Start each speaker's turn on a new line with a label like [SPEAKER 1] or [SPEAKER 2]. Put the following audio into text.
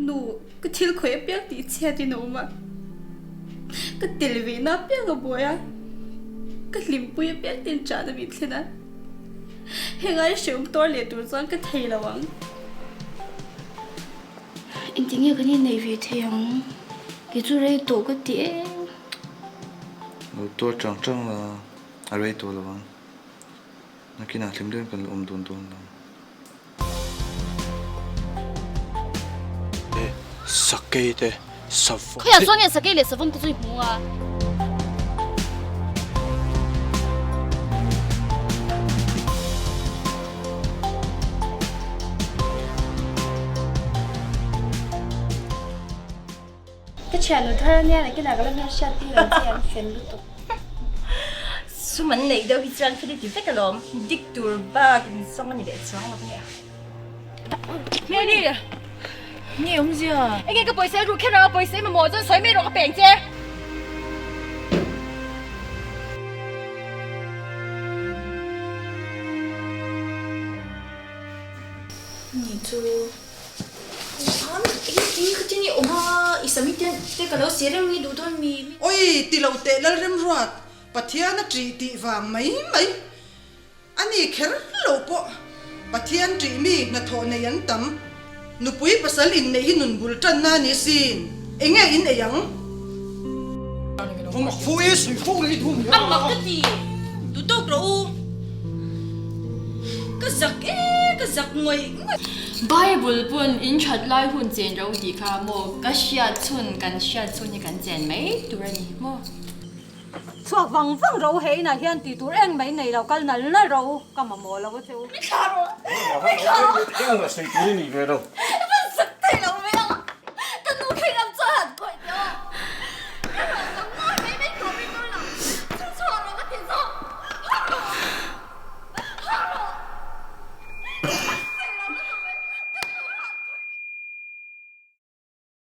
[SPEAKER 1] Nu, ka thil khawih apiang tih chhiat in a awm a, ka tel ve na apiang a buai a, ka hlimpui apiang ten ṭahna min thlen a, hengai hreawm tuar leh tur chuan ka thei lo ang. Engtin nge kan inneih ve thei ang? Kei chu rei tawh ka ti em.
[SPEAKER 2] Lo tuar chang chang la, a rei tawh lo ang. Nakinah hlim deuhin kan la awm dawn dawn lo. Sakei te savawm.
[SPEAKER 1] Khawiah chuan nge sakei leh savawm te chu i hmu a? Ka thiannu thar ania nakinah ka la hmel hriat tir ang che an fel lutuk.
[SPEAKER 3] Sum an neih deuh hi chuan thil i ti vek alawm, dik tur bak in zawng a ni leh chuang lo nia. Hmeli!
[SPEAKER 4] Nge awmzia?
[SPEAKER 3] Enge ka pawisa i ruk kher ang a, pawisa i mamawh chuan sawi mai rawh ka peng che.
[SPEAKER 4] Ni chu.
[SPEAKER 5] Oi, ti lo teh Lalremruat, Pathian a ṭih tih vang mai mai a ni kher lo pawh. Pathian ṭih mi hnathawh nei an tam. Nupui pasal inneih hi nun bul ṭanna a ni sin. Enge in ei ang?
[SPEAKER 3] A mak ka ti, duh tawk rawh u. Ka zak e, ka zak ngawih ngawih.
[SPEAKER 4] Bible pawn in that lai hun chen ro tih kha maw ka hriat chhun kan hriat chhun hi kan chen mai tur a ni maw.
[SPEAKER 6] Chhuak vang vang ro he inah hian tih tur eng mai nei lo kal nal nal ro ka mamawh lo a che u.
[SPEAKER 3] Min thlah rawh, min thlah rawh.
[SPEAKER 7] Engmah sawi tur i nih ve lo.